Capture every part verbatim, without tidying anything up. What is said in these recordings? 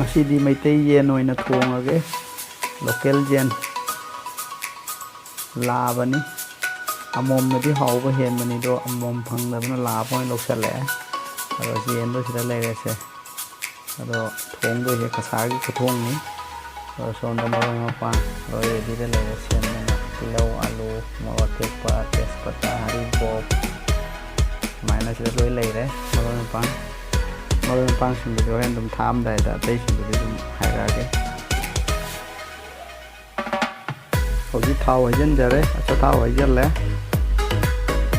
ꯉꯁꯤꯗꯤ ꯃꯩꯇꯩ ꯌꯦꯟ ꯑꯣꯏꯅ ꯊꯣꯡꯉꯒꯦ꯫ ꯂꯣꯀꯦꯜ ꯌꯦꯟ ꯂꯥꯕꯅꯤ꯫ ꯑꯃꯣꯝꯅꯗꯤ ꯍꯥꯎꯕ ꯍꯦꯟꯕꯅꯤꯗꯣ, ꯑꯃꯣꯝ ꯐꯪꯗꯕꯅ ꯂꯥꯕ ꯑꯣꯏꯅ ꯂꯧꯁꯜꯂꯛꯑꯦ꯫ ꯑꯗꯣ ꯌꯦꯟꯗꯣ ꯁꯤꯗ ꯂꯩꯔꯦꯁꯦ꯫ ꯑꯗꯣ ꯊꯣꯡꯗꯣꯏꯁꯦ ꯀꯁꯥꯔꯒꯤ ꯈꯨꯊꯣꯡꯅꯤ꯫ ꯑꯗꯣ ꯁꯣꯝꯗ ꯃꯔꯣꯏ ꯃꯄꯥꯡ ꯂꯣꯏ ꯔꯦꯗꯤꯗ ꯂꯩꯔꯦ꯫ ꯁꯦꯝꯗꯅ ꯇꯤꯜꯍꯧ, ꯑꯂꯨ, ꯃꯣꯔꯣꯛ ꯑꯇꯦꯛꯄ, ꯇꯦꯖꯄꯇꯥ, ꯍꯔꯤꯕꯣꯞ, ꯁꯨꯃꯥꯏꯅ ꯁꯤꯗ ꯂꯣꯏ ꯂꯩꯔꯦ꯫ ꯃꯔꯣꯏ ꯃꯄꯥꯡ, ꯃꯔꯣꯏ ꯃꯄꯥꯡꯁꯤꯡꯗꯨꯗꯤ ꯍꯣꯔꯦꯟ ꯑꯗꯨꯝ ꯊꯥꯛꯑꯝꯗꯥꯏꯗ ꯑꯇꯩꯁꯤꯡꯗꯨꯗꯤ ꯑꯗꯨꯝ ꯍꯥꯏꯔꯛꯑꯒꯦ꯫ ꯍꯧꯖꯤꯛ ꯊꯥꯎ ꯍꯩꯖꯤꯟꯖꯔꯦ꯫ ꯑꯆꯥꯊꯥꯎ ꯍꯩꯖꯤꯜꯂꯦ꯫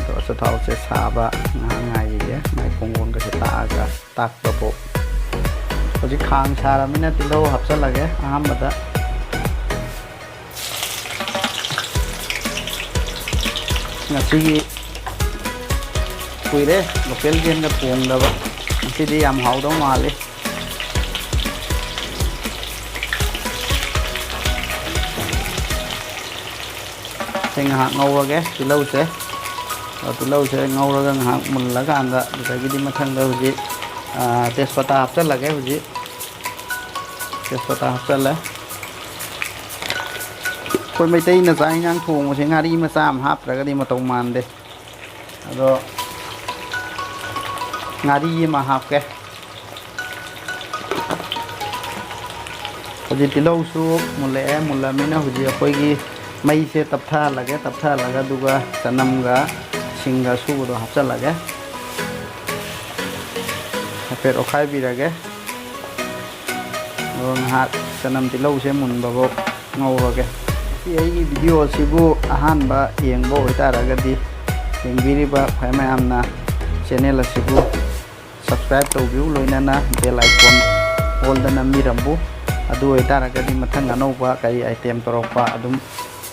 ꯑꯗꯣ ꯑꯆꯥꯊꯥꯎꯁꯦ ꯁꯥꯕ ꯉꯥꯏꯍꯥꯛ ꯉꯥꯏꯈꯤꯒꯦ꯫ ꯃꯥꯏ ꯐꯣꯡ ꯐꯣꯡꯒꯁꯦ ꯇꯥꯛꯑꯒ ꯇꯥꯛꯄꯕꯨ꯫ ꯍꯧꯖꯤꯛ ꯈꯥꯡ ꯁꯥꯔꯕꯅꯤꯅ ꯇꯤꯜꯍꯧ ꯍꯥꯞꯆꯤꯜꯂꯒꯦ ꯑꯍꯥꯟꯕꯗ꯫ ꯉꯁꯤꯒꯤ ꯀꯨꯏꯔꯦ ꯂꯣꯀꯦꯜ ꯌꯦꯟꯒ ꯊꯣꯡꯗꯕ꯫ ꯉꯁꯤꯗꯤ ꯌꯥꯝ ꯍꯥꯎꯗꯧ ꯃꯥꯜꯂꯤ꯫ ꯁꯦ ꯉꯥꯏꯍꯥꯛ ꯉꯧꯔꯒꯦ ꯇꯤꯜꯍꯧꯁꯦ꯫ ꯑꯗꯣ ꯇꯤꯜꯍꯧꯁꯦ ꯉꯧꯔꯒ ꯉꯥꯏꯍꯥꯛ ꯃꯨꯜꯂꯀꯥꯟꯗ, ꯑꯗꯨꯗꯒꯤꯗꯤ ꯃꯊꯪꯗ ꯍꯧꯖꯤꯛ, ꯑꯥ, ꯇꯦꯖꯄꯇꯥ ꯍꯥꯞꯆꯤꯜꯂꯒꯦ꯫ ꯍꯧꯖꯤꯛ ꯇꯦꯖꯄꯇꯥ ꯍꯥꯞꯆꯤꯜꯂꯦ꯫ ꯑꯩꯈꯣꯏ ꯃꯩꯇꯩꯅ ꯆꯥꯛ ꯏꯟꯁꯥꯡ ꯊꯣꯡꯕꯁꯦ ꯉꯥꯔꯤ ꯃꯆꯥ ꯑꯃ ꯍꯥꯞꯇ꯭ꯔꯒꯗꯤ ꯃꯇꯧ ꯃꯥꯟꯗꯦ꯫ ꯑꯗꯣ ꯉꯥꯔꯤ ꯑꯃ ꯍꯥꯞꯀꯦ꯫ ꯍꯧꯖꯤꯛ ꯇꯤꯜꯍꯧꯁꯨ ꯃꯨꯜꯂꯛꯑꯦ꯫ ꯃꯨꯜꯂꯃꯤꯅ ꯍꯧꯖꯤꯛ ꯑꯩꯈꯣꯏꯒꯤ ꯃꯩꯁꯦ ꯇꯞꯊꯍꯜꯂꯒꯦ꯫ ꯇꯞꯊꯍꯜꯂꯒ ꯑꯗꯨꯒ ꯆꯅꯝꯒ ꯁꯤꯡꯒ ꯑꯁꯨꯕꯗꯣ ꯍꯥꯞꯆꯤꯜꯂꯒꯦ꯫ ꯍꯥꯏꯐꯦꯠ ꯑꯣꯠꯈꯥꯏꯕꯤꯔꯒꯦ꯫ ꯑꯗꯣ ꯉꯥꯏꯍꯥꯛ ꯆꯅꯝ ꯇꯤꯜꯍꯧꯁꯦ ꯃꯨꯟꯕꯐꯥꯎ ꯉꯧꯔꯒꯦ꯫ ꯉꯁꯤ ꯑꯩꯒꯤ ꯚꯤꯗꯤꯑꯣ ꯑꯁꯤꯕꯨ ꯑꯍꯥꯟꯕ ꯌꯦꯡꯕ ꯑꯣꯏꯇꯥꯔꯒꯗꯤ, ꯌꯦꯡꯕꯤꯔꯤꯕ ꯈ꯭ꯋꯥꯏ ꯃꯌꯥꯝꯅ ꯆꯦꯅꯦꯜ ꯑꯁꯤꯕꯨ subscribe ꯇꯧꯕꯤꯌꯨ, ꯂꯣꯏꯅꯅ bell icon all ꯗ ꯅꯝꯕꯤꯔꯝꯃꯨ꯫ ꯑꯗꯨ ꯑꯣꯏꯇꯥꯔꯒꯗꯤ ꯃꯊꯪ ꯑꯅꯧꯕ ꯀꯔꯤ item ꯇꯧꯔꯛꯄ ꯑꯗꯨꯝ,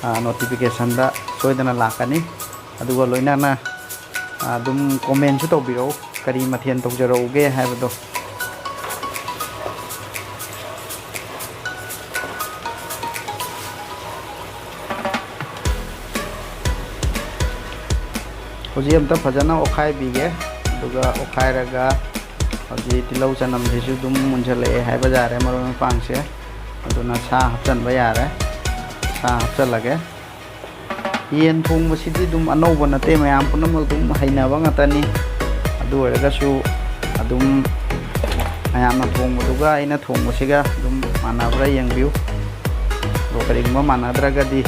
ꯑ, notification ꯗ ꯁꯣꯏꯗꯅ ꯂꯥꯛꯀꯅꯤ꯫ ꯑꯗꯨꯒ ꯂꯣꯏꯅꯅ, ꯑ, ꯑꯗꯨꯝ comment ꯁꯨ ꯇꯧꯕꯤꯔꯛꯎ, ꯀꯔꯤ ꯃꯊꯦꯜ ꯇꯧꯖꯔꯛꯎꯒꯦ ꯍꯥꯏꯕꯗꯣ꯫ ꯍꯧꯖꯤꯛ ꯑꯝꯇ ꯐꯖꯅ ꯑꯣꯠꯈꯥꯏꯕꯤꯒꯦ꯫ ꯑꯗꯨꯒ ꯑꯣꯠꯈꯥꯏꯔꯒ ꯁꯤ ꯇꯤꯜꯍꯧ ꯆꯅꯝꯁꯤꯁꯨ ꯑꯗꯨꯝ ꯃꯨꯟꯖꯜꯂꯛꯑꯦ ꯍꯥꯏꯕ ꯌꯥꯔꯦ, ꯃꯔꯣꯏ ꯃꯄꯥꯡꯁꯦ꯫ ꯑꯗꯨꯅ ꯁꯥ ꯍꯥꯞꯆꯤꯟꯕ ꯌꯥꯔꯦ꯫ ꯁꯥ ꯍꯥꯞꯆꯤꯜꯂꯒꯦ꯫ ꯌꯦꯟ ꯊꯣꯡꯕꯁꯤꯗꯤ ꯑꯗꯨꯝ ꯑꯅꯧꯕ ꯅꯠꯇꯦ, ꯃꯌꯥꯝ ꯄꯨꯝꯅꯃꯛ ꯑꯗꯨꯝ ꯍꯩꯅꯕ ꯉꯥꯛꯇꯅꯤ꯫ ꯑꯗꯨ ꯑꯣꯏꯔꯒꯁꯨ ꯑꯗꯨꯝ ꯃꯌꯥꯝꯅ ꯊꯣꯡꯕꯗꯨꯒ ꯑꯩꯅ ꯊꯣꯡꯕꯁꯤꯒ ꯑꯗꯨꯝ ꯃꯥꯟꯅꯕ꯭ꯔꯥ ꯌꯦꯡꯕꯤꯌꯨ꯫ ꯑꯗꯣ ꯀꯔꯤꯒꯨꯝꯕ ꯃꯥꯟꯅꯗ꯭ꯔꯒꯗꯤ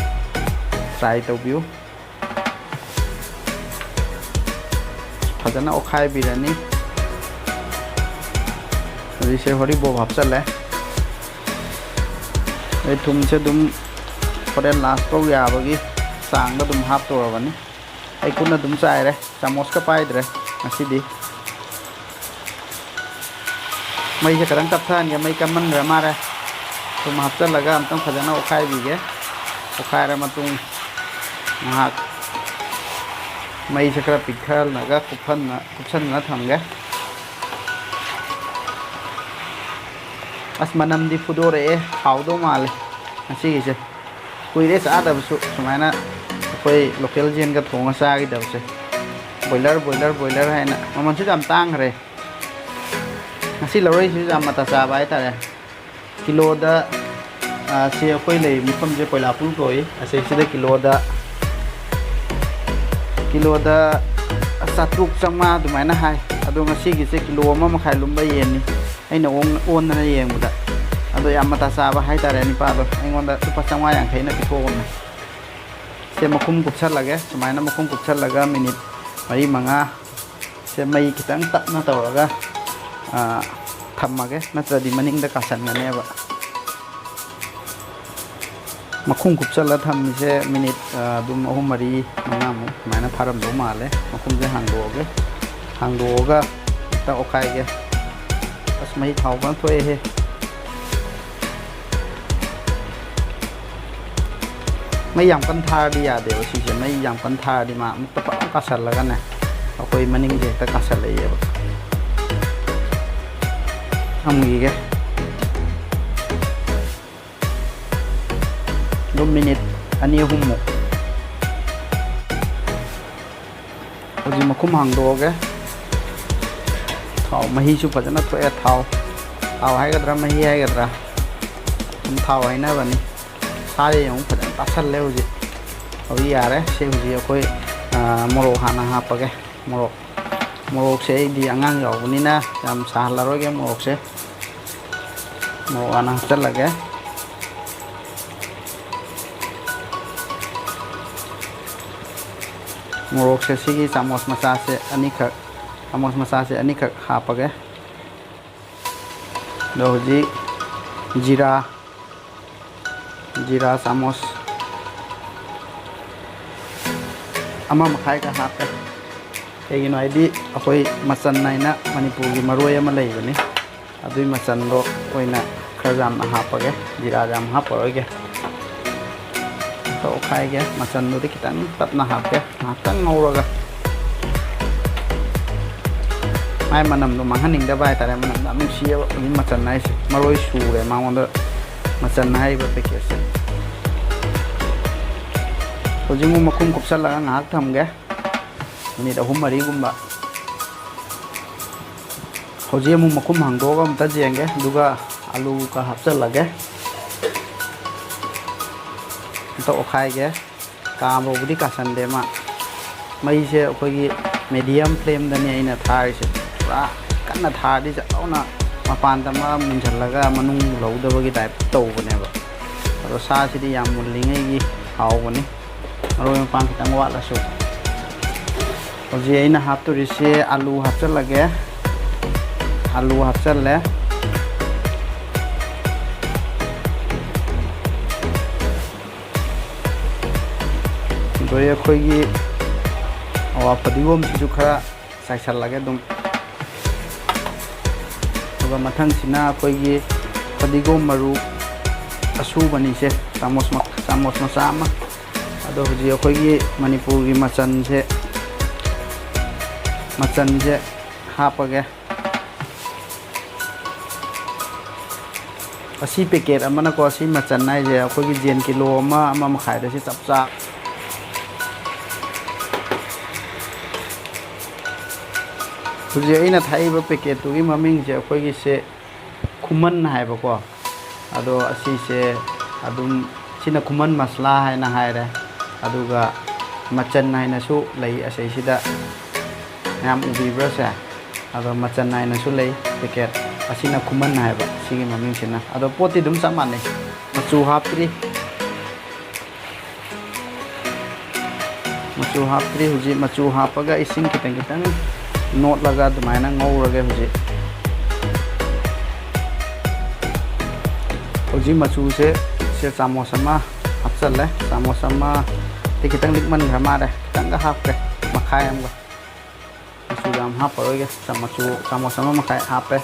try ꯇꯧꯕꯤꯌꯨ꯫ ꯐꯖꯅ ꯑꯣꯠꯈꯥꯏꯕꯤꯔꯅꯤ꯫ ꯍꯧꯖꯤꯛꯁꯦ ꯍꯣꯔꯤꯕꯣꯞ ꯍꯥꯞꯆꯜꯂꯦ꯫ ꯑꯗꯩ ꯊꯨꯝꯁꯦ ꯑꯗꯨꯝ ꯍꯣꯔꯦꯟ last ꯐꯥꯎ ꯌꯥꯕꯒꯤ ꯆꯥꯡꯗ ꯑꯗꯨꯝ ꯍꯥꯞꯇꯧꯔꯕꯅꯤ꯫ ꯑꯩ ꯈꯨꯠꯅ ꯑꯗꯨꯝ ꯆꯥꯏꯔꯦ, ꯆꯥꯃꯁꯀ ꯄꯥꯏꯗ꯭ꯔꯦ ꯉꯁꯤꯗꯤ꯫ ꯃꯩꯁꯦ ꯈꯤꯇꯪ ꯇꯞꯊꯍꯟꯒꯦ, ꯃꯩ ꯀꯟꯃꯟꯈ꯭ꯔ ꯃꯥꯜꯂꯦ꯫ ꯊꯨꯝ ꯍꯥꯞꯆꯤꯜꯂꯒ ꯑꯝꯇꯪ ꯐꯖꯅ ꯑꯣꯠꯈꯥꯏꯕꯤꯒꯦ꯫ ꯑꯣꯠꯈꯥꯏꯔ ꯃꯇꯨꯡ ꯉꯥꯏꯍꯥꯛ ꯃꯩꯁꯦ ꯈꯔ ꯄꯤꯛꯊꯍꯜꯂꯒ ꯀꯨꯞꯍꯟꯅ-, ꯀꯨꯞꯁꯟꯅ ꯊꯝꯒꯦ꯫ ꯑꯁ, ꯃꯅꯝꯗꯤ ꯐꯨꯗꯣꯔꯛꯑꯦ, ꯍꯥꯎꯗꯧ ꯃꯥꯜꯂꯦ ꯉꯁꯤꯒꯤꯁꯦ꯫ ꯀꯨꯏꯔꯦ ꯆꯥꯗꯕꯁꯨ ꯁꯨꯃꯥꯏꯅ ꯑꯩꯈꯣꯏ local ꯌꯦꯟꯒ ꯊꯣꯡꯉ ꯆꯥꯈꯤꯗꯕꯁꯦ꯫ Boiler, boiler, boiler ꯍꯥꯏꯅ ꯃꯃꯜꯁꯨ ꯌꯥꯝ ꯇꯥꯡꯈ꯭ꯔꯦ꯫ ꯉꯁꯤ ꯂꯧꯔꯛꯏꯁꯤꯁꯨ ꯌꯥꯝ ꯃꯇꯥ ꯆꯥꯕ ꯍꯥꯏꯇꯥꯔꯦ꯫ ꯀꯤꯂꯣꯗ, ꯑ, ꯁꯤ ꯑꯩꯈꯣꯏ ꯂꯩꯔꯤꯕ ꯃꯐꯝꯁꯦ ꯀꯣꯏꯂꯥꯄꯨꯔ ꯀꯧꯏ꯫ ꯑꯁꯤꯁꯤꯗ ꯀꯤꯂꯣꯗ, ꯀꯤꯂꯣꯗ ꯆꯥꯇ꯭ꯔꯨꯛ ꯆꯥꯝꯃꯉꯥ ꯑꯗꯨꯃꯥꯏꯅ ꯍꯥꯏ꯫ ꯑꯗꯣ ꯉꯁꯤꯒꯤꯁꯦ ꯀꯤꯂꯣ ꯑꯃ ꯃꯈꯥꯏ ꯂꯨꯝꯕ ꯌꯦꯟꯅꯤ꯫ ꯑꯩꯅ ꯑꯣꯟ-, ꯑꯣꯟꯗꯅ ꯌꯦꯡꯕꯗ꯫ ꯑꯗꯣ ꯌꯥꯝ ꯃꯇꯥ ꯆꯥꯕ ꯍꯥꯏꯇꯥꯔꯦ ꯅꯤꯄꯥꯗꯣ꯫ ꯑꯩꯉꯣꯟꯗ ꯂꯨꯄꯥ ꯆꯥꯝꯃꯉꯥ ꯌꯥꯡꯈꯩꯅ ꯄꯤꯊꯣꯛꯑꯝꯃꯦ꯫ ꯁꯦ ꯃꯈꯨꯝ ꯀꯨꯞꯁꯜꯂꯒꯦ꯫ ꯁꯨꯃꯥꯏꯅ ꯃꯈꯨꯝ ꯀꯨꯞꯁꯜꯂꯒ ꯃꯤꯅꯤꯠ ꯃꯔꯤ ꯃꯉꯥ ꯁꯦ ꯃꯩ ꯈꯤꯇꯪ ꯇꯞꯅ ꯇꯧꯔꯒ, ꯑ, ꯊꯝꯃꯒꯦ, ꯅꯠꯇ꯭ꯔꯗꯤ ꯃꯅꯤꯡꯗ ꯀꯥꯁꯟꯒꯅꯦꯕ꯫ ꯃꯈꯨꯝ ꯀꯨꯞꯁꯜꯂ ꯊꯝꯃꯤꯁꯦ ꯃꯤꯅꯤꯠ, ꯑ, ꯑꯗꯨꯝ ꯑꯍꯨꯝ, ꯃꯔꯤ, ꯃꯉꯥꯃꯨꯛ ꯑꯗꯨꯃꯥꯏꯅ ꯐꯥꯔꯝꯗꯧ ꯃꯥꯜꯂꯦ꯫ ꯃꯈꯨꯝꯁꯦ ꯍꯥꯡꯗꯣꯛꯑꯒꯦ꯫ ꯍꯥꯡꯗꯣꯛꯑꯒ ꯍꯦꯛꯇ ꯑꯣꯠꯈꯥꯏꯒꯦ꯫ ꯑꯁ, ꯃꯍꯤ ꯊꯥꯎ ꯐꯖꯅ ꯊꯣꯛꯑꯦꯍꯦ꯫ ꯃꯩ ꯌꯥꯝ ꯀꯟꯅ ꯊꯥꯔꯗꯤ ꯌꯥꯗꯦꯕ ꯁꯤꯁꯦ꯫ ꯃꯩ ꯌꯥꯝ ꯀꯟꯅ ꯊꯥꯔꯗꯤ ꯃꯥ ꯑꯃꯨꯛꯇ ꯐꯖꯅ ꯀꯥꯁꯜꯂꯒꯅꯦ, ꯑꯩꯈꯣꯏ ꯃꯅꯤꯡꯁꯦ ꯍꯦꯛꯇ ꯀꯥꯁꯜꯂꯛꯑꯦꯕ꯫ ꯊꯝꯈꯤꯒꯦ꯫ ꯑꯗꯨꯝ ꯃꯤꯅꯤꯠ ꯑꯅꯤ ꯑꯍꯨꯝꯃꯨꯛ꯫ ꯍꯧꯖꯤꯛ ꯃꯈꯨꯝ ꯍꯥꯡꯗꯣꯛꯑꯒꯦ꯫ ꯊꯥꯎ ꯃꯍꯤꯁꯨ ꯐꯖꯅ ꯊꯣꯛꯑꯦ꯫ ꯊꯥꯎ, ꯊꯥꯎ ꯍꯥꯏꯒꯗ꯭ꯔꯥ, ꯃꯍꯤ ꯍꯥꯏꯒꯗ꯭ꯔꯥ, ꯑꯗꯨꯝ ꯊꯥꯎ ꯍꯥꯏꯅꯕꯅꯤ꯫ ꯁꯥꯁꯦ ꯑꯃꯨꯛ ꯐꯖꯅ ꯇꯥꯁꯜꯂꯦ ꯍꯧꯖꯤꯛ꯫ ꯍꯧꯖꯤꯛ ꯌꯥꯔꯦ꯫ ꯁꯤ ꯍꯧꯖꯤꯛ ꯑꯩꯈꯣꯏ, ꯑ, ꯃꯣꯔꯣꯛ ꯍꯥꯟꯅ ꯍꯥꯞꯄꯒꯦ꯫ ꯃꯣꯔꯣꯛ, ꯃꯣꯔꯣꯛꯁꯦ ꯑꯩꯗꯤ ꯑꯉꯥꯡ ꯌꯥꯎꯕꯅꯤꯅ ꯌꯥꯝ ꯁꯥꯍꯜꯂꯔꯣꯏꯒꯦ ꯃꯣꯔꯣꯛꯁꯦ꯫ ꯃꯣꯔꯣꯛ ꯍꯥꯟꯅ ꯍꯥꯞꯆꯤꯜꯂꯒꯦ꯫ ꯃꯣꯔꯣꯛꯁꯦ ꯁꯤꯒꯤ ꯆꯥꯃꯁ ꯃꯆꯥꯁꯦ ꯑꯅꯤꯈꯛ, ꯆꯥꯃꯁ ꯃꯆꯥꯁꯦ ꯑꯅꯤꯈꯛ ꯍꯥꯞꯄꯒꯦ꯫ ꯑꯗꯣ ꯍꯧꯖꯤꯛ ꯖꯤꯔꯥ, ꯖꯤꯔꯥ ꯆꯥꯃꯁ ꯑꯃ ꯃꯈꯥꯏꯒ ꯍꯥꯞꯄꯦ꯫ ꯀꯩꯒꯤꯅꯣ ꯍꯥꯏꯗꯤ ꯑꯩꯈꯣꯏ ꯃꯆꯟ ꯍꯥꯏꯅ ꯃꯅꯤꯄꯨꯔꯒꯤ ꯃꯔꯣꯏ ꯑꯃ ꯂꯩꯕꯅꯤ, ꯑꯗꯨꯏ ꯃꯆꯟꯗꯣ ꯑꯣꯏꯅ ꯈꯔ ꯌꯥꯝꯅ ꯍꯥꯞꯄꯒꯦ꯫ ꯖꯤꯔꯥ ꯌꯥꯝ ꯍꯥꯞꯄꯔꯣꯏꯒꯦ꯫ ꯑꯝꯇ ꯑꯣꯠꯈꯥꯏꯒꯦ꯫ ꯃꯆꯟꯗꯨꯗꯤ ꯈꯤꯇꯪ ꯇꯞꯅ ꯍꯥꯞꯀꯦ꯫ ꯉꯥꯏꯍꯥꯛꯇꯪ ꯉꯧꯔꯒ ꯃꯥꯏ ꯃꯅꯝꯗꯣ ꯃꯥꯡꯍꯟꯅꯤꯡꯗꯕ ꯍꯥꯏꯇꯥꯔꯦ꯫ ꯃꯅꯝ ꯌꯥꯝ ꯅꯨꯡꯁꯤꯌꯦꯕ꯫ ꯍꯧꯖꯤꯛ ꯃꯆꯟ ꯍꯥꯏꯁꯦ, ꯃꯔꯣꯏ ꯁꯨꯔꯦ ꯃꯉꯣꯟꯗ, ꯃꯆꯟ ꯍꯥꯏꯔꯤꯕ ꯄꯦꯀꯦꯠꯁꯦ꯫ ꯍꯧꯖꯤꯛ ꯑꯃꯨꯛ ꯃꯈꯨꯝ ꯀꯨꯞꯁꯜꯂꯒ ꯉꯥꯏꯍꯥꯛ ꯊꯝꯒꯦ, ꯃꯤꯅꯤꯠ ꯑꯍꯨꯝ ꯃꯔꯤꯒꯨꯝꯕ꯫ ꯍꯧꯖꯤꯛ ꯑꯃꯨꯛ ꯃꯈꯨꯝ ꯍꯥꯡꯗꯣꯛꯑꯒ ꯑꯃꯨꯛꯇ ꯌꯦꯡꯒꯦ, ꯑꯗꯨꯒ ꯑꯂꯨꯒ ꯍꯥꯞꯆꯜꯂꯒꯦ꯫ ꯑꯝꯇ ꯑꯣꯠꯈꯥꯏꯒꯦ꯫ ꯀꯥꯕꯕꯨꯗꯤ ꯀꯥꯁꯟꯗꯦ ꯃꯥ꯫ ꯃꯩꯁꯦ ꯑꯩꯈꯣꯏꯒꯤ ꯃꯦꯗꯤꯌꯝ ꯐ꯭ꯂꯦꯝꯗꯅꯤ ꯑꯩꯅ ꯊꯥꯔꯤꯁꯦ꯫ ꯄꯨꯔꯥ ꯀꯟꯅ ꯊꯥꯔꯗꯤ ꯆꯠ ꯂꯥꯎꯅ ꯃꯄꯥꯟꯗ ꯑꯃ ꯃꯨꯟꯁꯤꯜꯂꯒ ꯃꯅꯨꯡ ꯂꯧꯗꯕꯒꯤ ꯇꯥꯏꯞ ꯇꯧꯕꯅꯦꯕ꯫ ꯑꯗꯣ ꯁꯥꯁꯤꯗꯤ ꯌꯥꯝ ꯃꯨꯜꯂꯤꯉꯩꯒꯤ ꯍꯥꯎꯕꯅꯤ꯫ ꯃꯔꯣꯏ ꯃꯄꯥꯡ ꯈꯤꯇꯪ ꯋꯥꯠꯂꯁꯨ꯫ ꯍꯧꯖꯤꯛ ꯑꯩꯅ ꯍꯥꯞꯇꯣꯔꯤꯁꯦ ꯑꯂꯨ ꯍꯥꯞꯆꯜꯂꯒꯦ꯫ ꯑꯂꯨ ꯍꯥꯞꯆꯜꯂꯦ꯫ ꯑꯗꯩ ꯑꯩꯈꯣꯏꯒꯤ ꯑꯋꯥ ꯐꯗꯤꯒꯣꯝꯁꯤꯁꯨ ꯈꯔ ꯆꯥꯏꯁꯜꯂꯒꯦ ꯑꯗꯨꯝ꯫ ꯑꯗꯨꯒ ꯃꯊꯪꯁꯤꯅ ꯑꯩꯈꯣꯏꯒꯤ ꯐꯗꯤꯒꯣꯝ ꯃꯔꯨ ꯑꯁꯨꯕꯅꯤꯁꯦ, ꯆꯥꯃꯁ ꯃ-, ꯆꯥꯃꯁ ꯃꯆꯥ ꯑꯃ꯫ ꯑꯗꯣ ꯍꯧꯖꯤꯛ ꯑꯩꯈꯣꯏꯒꯤ ꯃꯅꯤꯄꯨꯔꯒꯤ ꯃꯆꯟꯁꯦ, ꯃꯆꯟꯁꯦ ꯍꯥꯞꯄꯒꯦ꯫ ꯑꯁꯤ ꯄꯦꯀꯦꯠ ꯑꯃꯅꯀꯣ, ꯑꯁꯤ ꯃꯆꯟ ꯍꯥꯏꯁꯦ ꯑꯩꯈꯣꯏꯒꯤ ꯌꯦꯟ ꯀꯤꯂꯣ ꯑꯃ, ꯑꯃ ꯃꯈꯥꯏꯗ ꯁꯤ ꯆꯞ ꯆꯥ꯫ ꯍꯧꯖꯤꯛ ꯑꯩꯅ ꯊꯥꯛꯏꯕ ꯄꯦꯀꯦꯠꯇꯨꯒꯤ ꯃꯃꯤꯡꯁꯦ ꯑꯩꯈꯣꯏꯒꯤꯁꯦ ꯈꯨꯃꯟ ꯍꯥꯏꯕꯀꯣ꯫ ꯑꯗꯣ ꯑꯁꯤꯁꯦ ꯑꯗꯨꯝ, ꯁꯤꯅ ꯈꯨꯃꯟ ꯃꯁꯂꯥ ꯍꯥꯏꯅ ꯍꯥꯏꯔꯦ꯫ ꯑꯗꯨꯒ ꯃꯆꯟ ꯍꯥꯏꯅꯁꯨ ꯂꯩ ꯑꯁꯤꯁꯤꯗ, ꯃꯌꯥꯝ ꯎꯕꯤꯕ꯭ꯔꯥ ꯁꯦ? ꯑꯗꯣ ꯃꯆꯟ ꯍꯥꯏꯅꯁꯨ ꯂꯩ ꯄꯦꯀꯦꯠ꯫ ꯑꯁꯤꯅ ꯈꯨꯃꯟ ꯍꯥꯏꯕ ꯁꯤꯒꯤ ꯃꯃꯤꯡꯁꯤꯅ꯫ ꯑꯗꯣ ꯄꯣꯠꯇꯤ ꯑꯗꯨꯝ ꯆꯞ ꯃꯥꯟꯅꯩ꯫ ꯃꯆꯨ ꯍꯥꯞꯇ꯭ꯔꯤ꯫ ꯃꯆꯨ ꯍꯥꯞꯇ꯭ꯔꯤ꯫ ꯍꯧꯖꯤꯛ ꯃꯆꯨ ꯍꯥꯞꯄꯒ ꯏꯁꯤꯡ ꯈꯤꯇꯪ ꯈꯤꯇꯪ ꯅꯣꯠꯂꯒ ꯑꯗꯨꯃꯥꯏꯅ ꯉꯧꯔꯒꯦ ꯍꯧꯖꯤꯛ꯫ ꯍꯧꯖꯤꯛ ꯃꯆꯨꯁꯦ, ꯁꯦ ꯆꯥꯃꯁ ꯑꯃ ꯍꯥꯞꯆꯜꯂꯦ꯫ ꯆꯥꯃꯁ ꯑꯃ ꯗꯤ ꯈꯤꯇꯪ ꯂꯤꯛꯃꯟꯈ꯭ꯔ ꯃꯥꯜꯂꯦ꯫ ꯈꯤꯇꯪꯒ ꯍꯥꯞꯀꯦ, ꯃꯈꯥꯏ ꯑꯃꯒ꯫ ꯃꯆꯨ ꯌꯥꯝ ꯍꯥꯞꯄꯔꯣꯏꯒꯦ꯫ ꯆꯥꯃꯁ, ꯆꯥꯃꯁ ꯑꯃ ꯃꯈꯥꯏ ꯍꯥꯞꯄꯦ꯫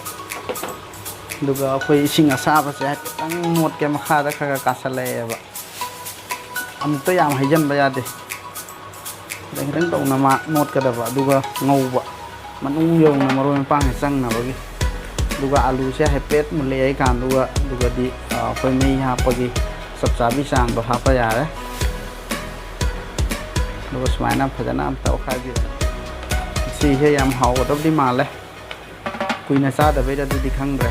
ꯑꯗꯨꯒ ꯑꯩꯈꯣꯏ ꯏꯁꯤꯡ ꯑꯁꯥꯕꯁꯦ ꯍꯥꯏꯐꯦꯠꯇꯪ ꯅꯣꯠꯀꯦ꯫ ꯃꯈꯥꯗ ꯈꯔ ꯈꯔ ꯀꯥꯁꯜꯂꯛꯑꯦꯕ꯫ ꯑꯃꯨꯛꯇ ꯌꯥꯝ ꯍꯩꯖꯤꯟꯕ ꯌꯥꯗꯦ꯫ ꯈꯤꯇꯪ ꯈꯤꯇꯪ ꯇꯧꯅ ꯃꯥ ꯅꯣꯠꯀꯗꯕ, ꯑꯗꯨꯒ ꯉꯧꯕ꯫ ꯃꯅꯨꯡ ꯌꯧꯅ ꯃꯔꯣꯏ ꯃꯄꯥꯡꯁꯦ ꯆꯪꯅꯕꯒꯤ꯫ ꯑꯗꯨꯒ ꯑꯂꯨꯁꯦ ꯍꯥꯏꯐꯦꯠ ꯃꯨꯜꯂꯛꯑꯦ ꯀꯥꯟꯗꯨꯒ, ꯑꯗꯨꯒꯗꯤ, ꯑ, ꯑꯩꯈꯣꯏ ꯃꯩ ꯍꯥꯞꯄꯒꯤ ꯆꯞ ꯆꯥꯕꯤ ꯆꯥꯡꯗꯣ ꯍꯥꯞꯄ ꯌꯥꯔꯦ꯫ ꯑꯗꯨꯒ ꯁꯨꯃꯥꯏꯅ ꯐꯖꯅ ꯑꯝꯇ ꯑꯣꯠꯈꯥꯏꯕꯤꯔꯒ, ꯁꯤꯁꯦ ꯌꯥꯝ ꯍꯥꯎꯒꯗꯕꯗꯤ ꯃꯥꯜꯂꯦ꯫ ꯀꯨꯏꯅ ꯆꯥꯗꯕꯩꯔ ꯑꯗꯨꯗꯤ ꯈꯪꯗ꯭ꯔꯦ꯫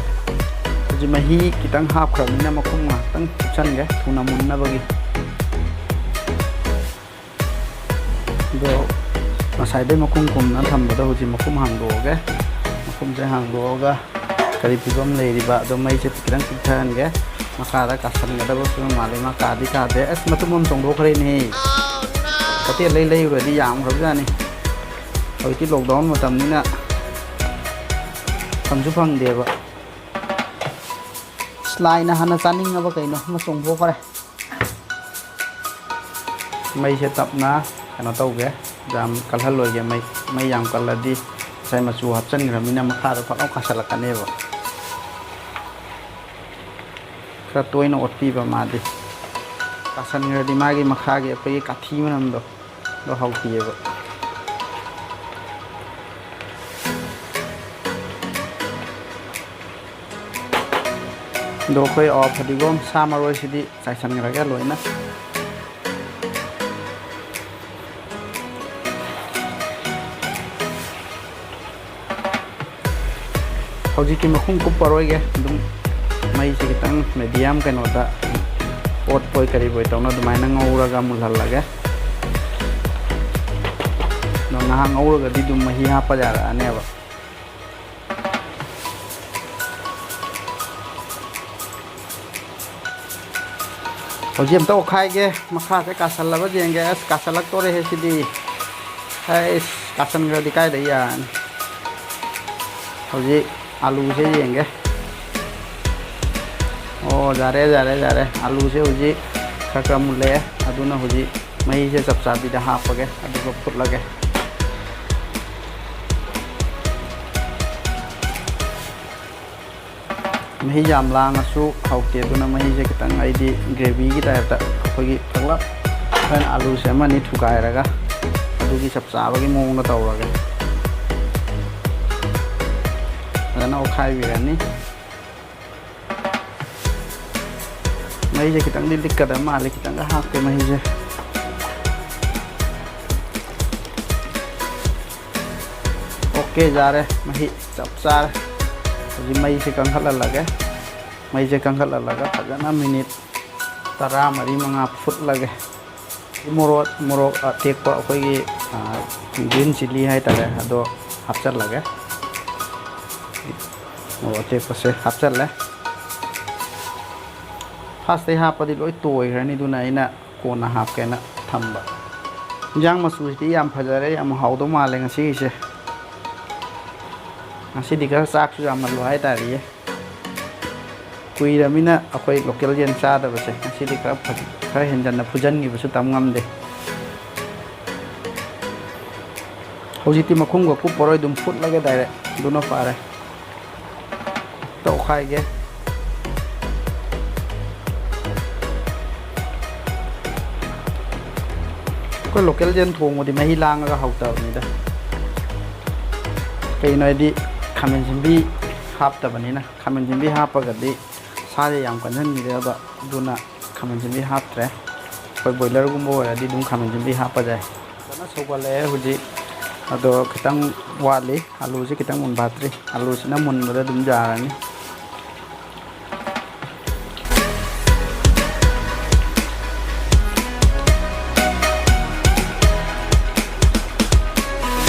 ꯍꯧꯖꯤꯛ ꯃꯍꯤ ꯈꯤꯇꯪ ꯍꯥꯞꯈ꯭ꯔꯕꯅꯤꯅ ꯃꯈꯨꯝ ꯉꯥꯏꯍꯥꯛꯇꯪ ꯀꯨꯞꯁꯟꯒꯦ, ꯊꯨꯅ ꯃꯨꯟꯅꯕꯒꯤ꯫ ꯑꯗꯣ ꯉꯁꯥꯏꯗꯩ ꯃꯈꯨꯝ ꯈꯨꯝꯅ ꯊꯝꯕꯗꯣ ꯍꯧꯖꯤꯛ ꯃꯈꯨꯝ ꯍꯥꯡꯗꯣꯛꯑꯒꯦ꯫ ꯃꯈꯨꯝꯁꯦ ꯍꯥꯡꯗꯣꯛꯑꯒ ꯀꯔꯤ ꯐꯤꯕꯝ ꯂꯩꯔꯤꯕ? ꯑꯗꯣ ꯃꯩꯁꯦ ꯈꯤꯇꯪ ꯄꯤꯛꯊꯍꯟꯒꯦ꯫ ꯃꯈꯥꯗ ꯀꯥꯁꯟꯒꯗꯕ ꯐꯤꯕꯝ ꯃꯥꯜꯂꯤ꯫ ꯃꯥ ꯀꯥꯗꯤ ꯀꯥꯗꯦ꯫ ꯑꯁ, ꯃꯇꯨꯝ ꯑꯃ ꯆꯣꯡꯊꯣꯛꯈ꯭ꯔꯦꯅꯦꯍꯦ꯫ ꯍꯣꯇꯦꯜꯗꯩ ꯂꯩꯔꯨꯔꯗꯤ ꯌꯥꯝꯈ꯭ꯔꯕꯖꯥꯠꯅꯤ꯫ ꯍꯧꯖꯤꯛꯇꯤ ꯂꯣꯛꯗꯥꯎꯟ ꯃꯇꯝꯅꯤꯅ ꯐꯪꯁꯨ ꯐꯪꯗꯦꯕ꯫ ꯑꯁ, ꯂꯥꯏꯅ ꯍꯥꯟꯅ ꯆꯥꯅꯤꯡꯉꯕ ꯀꯩꯅꯣ ꯑꯃ ꯆꯣꯡꯊꯣꯛꯈ꯭ꯔꯦ꯫ ꯃꯩꯁꯦ ꯇꯞꯅ ꯀꯩꯅꯣ ꯇꯧꯒꯦ, ꯌꯥꯝ ꯀꯜꯍꯜꯂꯣꯏꯒꯦ꯫ ꯃꯩ, ꯃꯩ ꯌꯥꯝ ꯀꯜꯂꯗꯤ ꯉꯁꯥꯏ ꯃꯆꯨ ꯍꯥꯞꯆꯤꯟꯈ꯭ꯔꯕꯅꯤꯅ ꯃꯈꯥꯗ ꯐꯠ ꯂꯥꯎ ꯀꯥꯁꯜꯂꯛꯀꯅꯦꯕ꯫ ꯈꯔ ꯇꯣꯏꯅ ꯑꯣꯠꯄꯤꯕ ꯃꯥꯗꯤ꯫ ꯀꯥꯁꯟꯈ꯭ꯔꯗꯤ ꯃꯥꯒꯤ ꯃꯈꯥꯒꯤ ꯑꯩꯈꯣꯏꯒꯤ ꯀꯥꯊꯤ ꯃꯅꯝꯗꯣ, ꯑꯗꯣ ꯍꯥꯎꯇꯦꯕ꯫ ꯑꯗꯣ ꯑꯩꯈꯣꯏ, ꯑ, ꯐꯗꯤꯒꯣꯝ ꯁꯥ ꯃꯔꯣꯏꯁꯤꯗꯤ ꯆꯥꯏꯁꯟꯈ꯭ꯔꯒꯦ ꯂꯣꯏꯅ꯫ ꯍꯧꯖꯤꯛꯇꯤ ꯃꯈꯨꯝ ꯀꯨꯞꯄꯔꯣꯏꯒꯦ, ꯑꯗꯨꯝ ꯃꯩꯁꯦ ꯈꯤꯇꯪ ꯃꯦꯗꯤꯌꯝ ꯀꯩꯅꯣꯗ, ꯑꯣꯠꯄꯣꯏ ꯀꯔꯤꯕꯣꯏ ꯇꯧꯅ ꯑꯗꯨꯃꯥꯏꯅ ꯉꯧꯔꯒ ꯃꯨꯜꯍꯜꯂꯒꯦ꯫ ꯑꯗꯣ ꯉꯥꯏꯍꯥꯛ ꯉꯧꯔꯒꯗꯤ ꯑꯗꯨꯝ ꯃꯍꯤ ꯍꯥꯞꯄ ꯌꯥꯔꯛꯑꯅꯦꯕ꯫ ꯍꯧꯖꯤꯛ ꯑꯝꯇ ꯑꯣꯠꯈꯥꯏꯒꯦ, ꯃꯈꯥꯁꯦ ꯀꯥꯁꯜꯂꯕ ꯌꯦꯡꯒꯦ꯫ ꯑꯁ, ꯀꯥꯁꯜꯂꯛꯇꯣꯔꯦꯍꯦ ꯁꯤꯗꯤ꯫ ꯑꯩꯁ, ꯀꯥꯁꯟꯈ꯭ꯔꯗꯤ ꯀꯥꯏꯗꯩ ꯌꯥꯔꯅꯤ꯫ ꯍꯧꯖꯤꯛ ꯑꯂꯨꯁꯦ ꯌꯦꯡꯒꯦ꯫ ꯑꯣ, ꯌꯥꯔꯦ, ꯌꯥꯔꯦ, ꯌꯥꯔꯦ꯫ ꯑꯂꯨꯁꯦ ꯍꯧꯖꯤꯛ ꯈꯔ ꯈꯔ ꯃꯨꯜꯂꯛꯑꯦ꯫ ꯑꯗꯨꯅ ꯍꯧꯖꯤꯛ ꯃꯍꯤꯁꯦ ꯆꯞ ꯆꯥꯕꯤꯗ ꯍꯥꯞꯄꯒꯦ, ꯑꯗꯨꯒ ꯐꯨꯠꯂꯒꯦ꯫ ꯃꯍꯤ ꯌꯥꯝ ꯂꯥꯡꯉꯁꯨ ꯍꯥꯎꯇꯦ, ꯑꯗꯨꯅ ꯃꯍꯤꯁꯦ ꯈꯤꯇꯪ, ꯑꯩꯗꯤ ꯒ꯭ꯔꯦꯚꯤꯒꯤ ꯇꯥꯏꯞꯇ ꯑꯩꯈꯣꯏꯒꯤ ꯄꯨꯂꯞ ꯑꯩꯈꯣꯏꯅ ꯑꯂꯨꯁꯦ ꯑꯃꯅꯤ ꯊꯨꯒꯥꯏꯔꯒ ꯑꯗꯨꯒꯤ ꯆꯞ ꯆꯥꯕꯒꯤ ꯃꯑꯣꯡꯗ ꯇꯧꯔꯒꯦ꯫ ꯐꯖꯅ ꯑꯣꯠꯈꯥꯏꯕꯤꯔꯅꯤ꯫ ꯃꯍꯤꯁꯦ ꯈꯤꯇꯪꯗꯤ ꯂꯤꯛꯀꯗꯕ ꯃꯥꯜꯂꯦ, ꯈꯤꯇꯪꯒ ꯍꯥꯞꯀꯦ ꯃꯍꯤꯁꯦ꯫ ꯑꯣꯀꯦ, ꯌꯥꯔꯦ, ꯃꯍꯤ ꯆꯞ ꯆꯥꯔꯦ꯫ ꯍꯧꯖꯤꯛ ꯃꯩꯁꯦ ꯀꯟꯈꯠꯍꯜꯂꯒꯦ꯫ ꯃꯩꯁꯦ ꯀꯟꯈꯠꯍꯜꯂꯒ ꯐꯖꯅ ꯃꯤꯅꯤꯠ ꯇꯔꯥ ꯃꯔꯤ ꯃꯉꯥ ꯐꯨꯠꯂꯒꯦ꯫ ꯃꯣꯔꯣꯛ, ꯃꯣꯔꯣꯛ ꯑꯇꯦꯛꯄ ꯑꯩꯈꯣꯏꯒꯤ, ꯑ, ꯒ꯭ꯔꯤꯟ ꯆꯤꯂꯤ ꯍꯥꯏꯇꯥꯔꯦ, ꯑꯗꯣ ꯍꯥꯞꯆꯜꯂꯒꯦ꯫ ꯃꯣꯔꯣꯛ ꯑꯇꯦꯛꯄꯁꯦ ꯍꯥꯞꯆꯜꯂꯦ꯫ ꯐꯥꯔꯁꯇꯩ ꯍꯥꯞꯄꯗꯤ ꯂꯣꯏ ꯇꯣꯏꯈ꯭ꯔꯅꯤ, ꯑꯗꯨꯅ ꯑꯩꯅ ꯀꯣꯟꯅ ꯍꯥꯞꯀꯦꯅ ꯊꯝꯕ꯫ ꯏꯟꯖꯥꯡ ꯃꯆꯨꯁꯤꯗꯤ ꯌꯥꯝ ꯐꯖꯔꯦ, ꯌꯥꯝ ꯍꯥꯎꯗꯧ ꯃꯥꯜꯂꯦ ꯉꯁꯤꯒꯤꯁꯦ꯫ ꯉꯁꯤꯗꯤ ꯈꯔ ꯆꯥꯛꯁꯨ ꯌꯥꯝꯍꯜꯂꯨ ꯍꯥꯏꯇꯥꯔꯦ꯫ ꯀꯨꯏꯔꯃꯤꯅ ꯑꯩꯈꯣꯏ ꯂꯣꯀꯦꯜ ꯌꯦꯟ ꯆꯥꯗꯕꯁꯦ, ꯉꯁꯤꯗꯤ ꯈꯔ ꯐ-, ꯈꯔ ꯍꯦꯟꯖꯟꯅ ꯐꯨꯖꯟꯈꯤꯕꯁꯨ ꯇꯝ ꯉꯝꯗꯦ꯫ ꯍꯧꯖꯤꯛꯇꯤ ꯃꯈꯨꯝꯒ ꯀꯨꯞꯄꯔꯣꯏ, ꯑꯗꯨꯝ ꯐꯨꯠꯂꯒꯦ ꯗꯥꯏꯔꯦꯛ, ꯑꯗꯨꯅ ꯐꯔꯦ꯫ ꯇꯧꯈꯥꯏꯒꯦ꯫ ꯑꯩꯈꯣꯏ ꯂꯣꯀꯦꯜ ꯌꯦꯟ ꯊꯣꯡꯕꯗꯤ ꯃꯍꯤ ꯂꯥꯡꯉꯒ ꯍꯥꯎꯇꯕꯅꯤꯗ꯫ ꯀꯩꯒꯤꯅꯣ ꯍꯥꯏꯗꯤ ꯈꯥꯃꯦꯟ ꯑꯁꯤꯟꯕꯤ ꯍꯥꯞꯇꯕꯅꯤꯅ꯫ ꯈꯥꯃꯦꯟ ꯑꯁꯤꯟꯕꯤ ꯍꯥꯞꯄꯒꯗꯤ ꯁꯥꯁꯦ ꯌꯥꯝ ꯀꯟꯁꯤꯟꯈꯤꯗꯦꯕ, ꯑꯗꯨꯅ ꯈꯥꯃꯦꯟ ꯑꯁꯤꯟꯕꯤ ꯍꯥꯞꯇ꯭ꯔꯦ꯫ ꯑꯩꯈꯣꯏ ꯕꯣꯏꯂꯔꯒꯨꯝꯕ ꯑꯣꯏꯔꯗꯤ ꯑꯗꯨꯝ ꯈꯥꯃꯦꯟ ꯑꯁꯤꯟꯕꯤ ꯍꯥꯞꯄ ꯌꯥꯏ꯫ ꯐꯖꯅ ꯁꯧꯒꯠꯂꯛꯑꯦ ꯍꯧꯖꯤꯛ꯫ ꯑꯗꯣ ꯈꯤꯇꯪ ꯋꯥꯠꯂꯤ, ꯑꯂꯨꯁꯤ ꯈꯤꯇꯪ ꯃꯨꯟꯐꯥꯠꯇ꯭ꯔꯤ꯫ ꯑꯂꯨꯁꯤꯅ ꯃꯨꯟꯕꯗ ꯑꯗꯨꯝ ꯌꯥꯔꯅꯤ꯫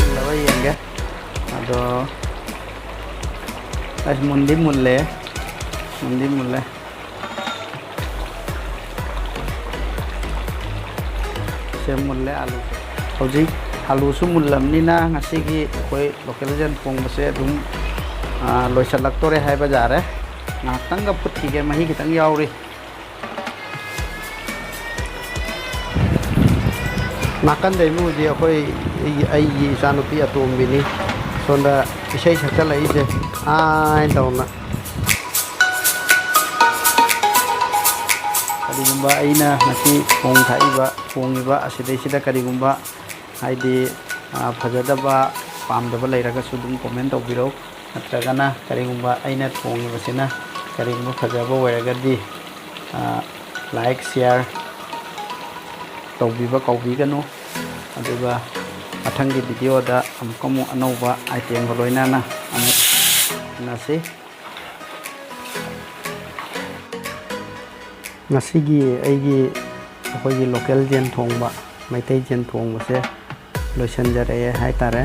ꯃꯨꯜꯂꯕ ꯌꯦꯡꯒꯦ꯫ ꯑꯗꯣ ꯑꯁ, ꯃꯨꯟꯗꯤ ꯃꯨꯜꯂꯦ, ꯃꯨꯟꯗꯤ ꯃꯨꯜꯂꯦ꯫ ꯁꯦ, ꯃꯨꯜꯂꯦ ꯑꯂꯨꯁꯦ꯫ ꯍꯧꯖꯤꯛ ꯑꯂꯨꯁꯨ ꯃꯨꯜꯂꯕꯅꯤꯅ ꯉꯁꯤꯒꯤ ꯑꯩꯈꯣꯏ local ꯌꯦꯟ ꯊꯣꯡꯕꯁꯦ ꯑꯗꯨꯝ, ꯑ, ꯂꯣꯏꯁꯤꯜꯂꯛꯇꯣꯔꯦ ꯍꯥꯏꯕ ꯌꯥꯔꯦ꯫ ꯉꯥꯏꯍꯥꯛꯇꯪꯒ ꯐꯨꯠꯈꯤꯒꯦ, ꯃꯍꯤ ꯈꯤꯇꯪ ꯌꯥꯎꯔꯤ꯫ ꯅꯥꯀꯟꯗ ꯏꯃꯨꯡꯁꯤ ꯑꯩꯈꯣꯏ, ꯑꯩꯒꯤ, ꯑꯩꯒꯤ ꯏꯆꯥꯅꯨꯄꯤ ꯑꯇꯣꯝꯕꯤꯅꯤ꯫ ꯁꯣꯝꯗ ꯏꯁꯩ ꯁꯛꯆꯜꯂꯛꯏꯁꯦ, ꯑꯥꯏ ꯇꯧꯅ꯫ ꯀꯔꯤꯒꯨꯝꯕ ꯑꯩꯅ ꯉꯁꯤ ꯊꯣꯡ ꯊꯥꯛꯏꯕ, ꯊꯣꯡꯉꯤꯕ ꯑꯁꯤꯗꯩꯁꯤꯗ ꯀꯔꯤꯒꯨꯝꯕ, ꯍꯥꯏꯗꯤ, ꯑ, ꯐꯖꯗꯕ, ꯄꯥꯝꯗꯕ ꯂꯩꯔꯒꯁꯨ ꯑꯗꯨꯝ comment ꯇꯧꯕꯤꯔꯧ꯫ ꯅꯠꯇ꯭ꯔꯒꯅ ꯀꯔꯤꯒꯨꯝꯕ ꯑꯩꯅ ꯊꯣꯡꯉꯤꯕꯁꯤꯅ ꯀꯔꯤꯒꯨꯝꯕ ꯐꯖꯕ ꯑꯣꯏꯔꯒꯗꯤ, ꯑ, like, share ꯇꯧꯕꯤꯕ ꯀꯥꯎꯕꯤꯒꯅꯨ꯫ ꯑꯗꯨꯒ ꯃꯊꯪꯒꯤ video ꯗ ꯑꯃꯨꯛꯀ ꯑꯃꯨꯛ ꯑꯅꯧꯕ item ꯒ ꯂꯣꯏꯅꯅ ꯑꯃꯨꯛ ꯎꯅꯁꯤ꯫ ꯉꯁꯤꯒꯤ ꯑꯩꯒꯤ, ꯑꯩꯈꯣꯏꯒꯤ local ꯌꯦꯟ ꯊꯣꯡꯕ, ꯃꯩꯇꯩ ꯌꯦꯟ ꯊꯣꯡꯕꯁꯦ ꯂꯣꯏꯁꯤꯟꯖꯔꯛꯑꯦ ꯍꯥꯏꯇꯥꯔꯦ꯫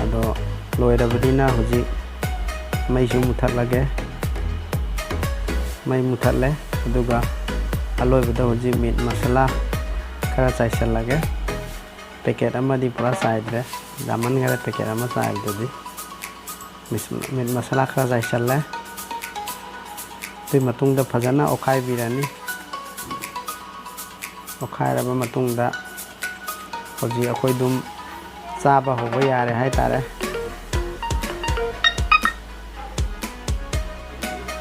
ꯑꯗꯣ ꯂꯣꯏꯔꯕꯅꯤꯅ ꯍꯧꯖꯤꯛ ꯃꯩꯁꯨ ꯃꯨꯊꯠꯂꯒꯦ꯫ ꯃꯩ ꯃꯨꯊꯠꯂꯦ꯫ ꯑꯗꯨꯒ ꯑꯂꯣꯏꯕꯗ ꯍꯧꯖꯤꯛ meat masala ꯈꯔ ꯆꯥꯏꯁꯤꯜꯂꯒꯦ꯫ Packet ꯑꯃꯗꯤ ꯄꯨꯔꯥ ꯆꯥꯏꯗ꯭ꯔꯦ, ꯌꯥꯝꯃꯟꯈꯔꯦ packet ꯑꯃ ꯆꯥꯏꯕꯗꯨꯗꯤ꯫ Meat masala ꯈꯔ ꯆꯥꯏꯁꯤꯜꯂꯦ꯫ ꯑꯗꯨꯒꯤ ꯃꯇꯨꯡꯗ ꯐꯖꯅ ꯑꯣꯠꯈꯥꯏꯕꯤꯔꯅꯤ꯫ ꯑꯣꯠꯈꯥꯏꯔꯕ ꯃꯇꯨꯡꯗ ꯍꯧꯖꯤꯛ ꯑꯩꯈꯣꯏ ꯑꯗꯨꯝ ꯆꯥꯕ ꯍꯧꯕ ꯌꯥꯔꯦ ꯍꯥꯏꯇꯥꯔꯦ꯫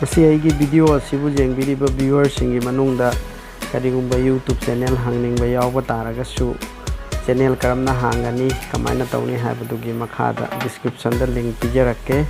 ꯉꯁꯤ ꯑꯩꯒꯤ video ꯑꯁꯤꯕꯨ ꯌꯦꯡꯕꯤꯔꯤꯕ viewer ꯁꯤꯡꯒꯤ ꯃꯅꯨꯡꯗ ꯀꯔꯤꯒꯨꯝꯕ YouTube channel ꯍꯥꯡꯅꯤꯡꯕ ꯌꯥꯎꯕ ꯇꯥꯔꯒꯁꯨ, channel ꯀꯔꯝꯅ ꯍꯥꯡꯒꯅꯤ, ꯀꯃꯥꯏꯅ ꯇꯧꯅꯤ ꯍꯥꯏꯕꯗꯨꯒꯤ ꯃꯈꯥꯗ description ꯗ link ꯄꯤꯖꯔꯛꯀꯦ꯫